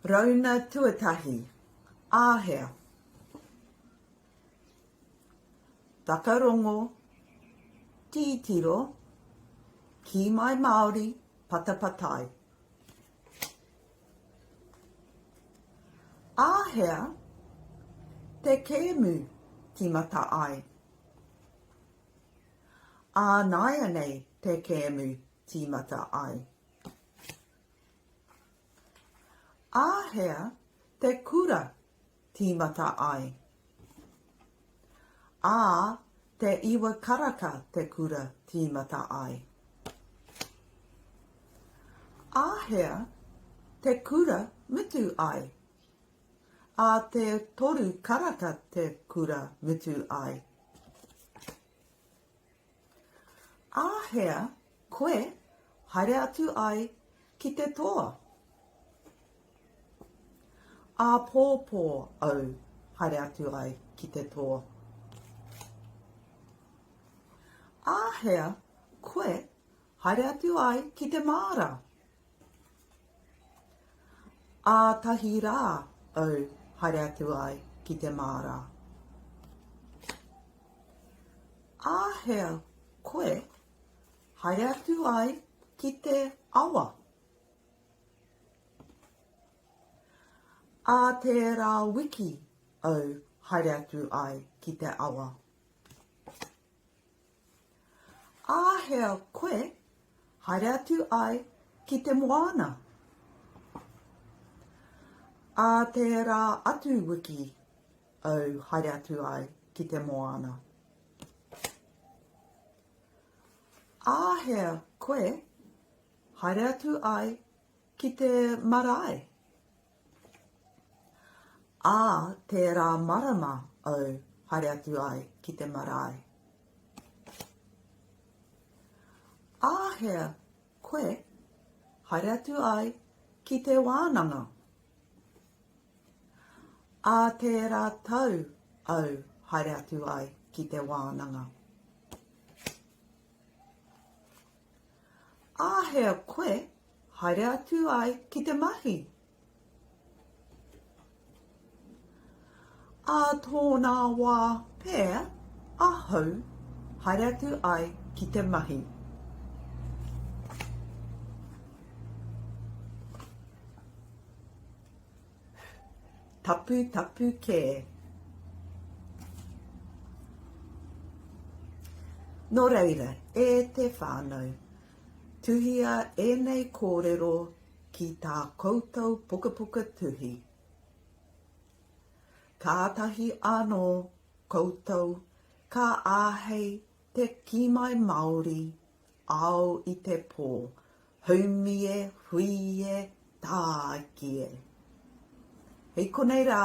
Rauna tuatahi, āhea? Whakarongo, tītiro, kī mai Māori, patapatai. Āhea te kēmu tīmata ai? Ānaianei te kēmu tīmata ai. Āhea te kura tīmata ai? Ā te iwa karaka te kura tīmata ai. Āhea te kura mutu ai? Ā te toru karaka te kura mutu ai. Āhea koe haere atu ai ki te toa? Āpōpō au haere atu ai ki te toa. Āhea koe haere atu ai ki te māra? Ātahi rā au haere atu ai ki te māra. Āhea koe haere atu ai ki te awa? Ā tērā wiki au haere atu ai ki te awa. Āhea koe haere atu ai ki te moana? Ā tērā atu wiki au haere atu ai ki te moana. Āhea koe haere atu ai ki te marae? Ā tērā marama au haere atu ai ki te marae. Āhea koe haere atu ai ki te wānanga? Ā tērā tau au haere atu ai ki te wānanga. Āhea koe haere atu ai ki te mahi? Ā tōnā wā pea ahau haere atu ai ki te mahi. Taputapu kē. Nō reira, e te whānau, tuhia ēnei kōrero ki tā koutou pukapuka tuhi. Kātahi anō koutou ka āhei te kī mai Māori ao i te pō, haumi e, hui e, tāiki e. Hei konei rā.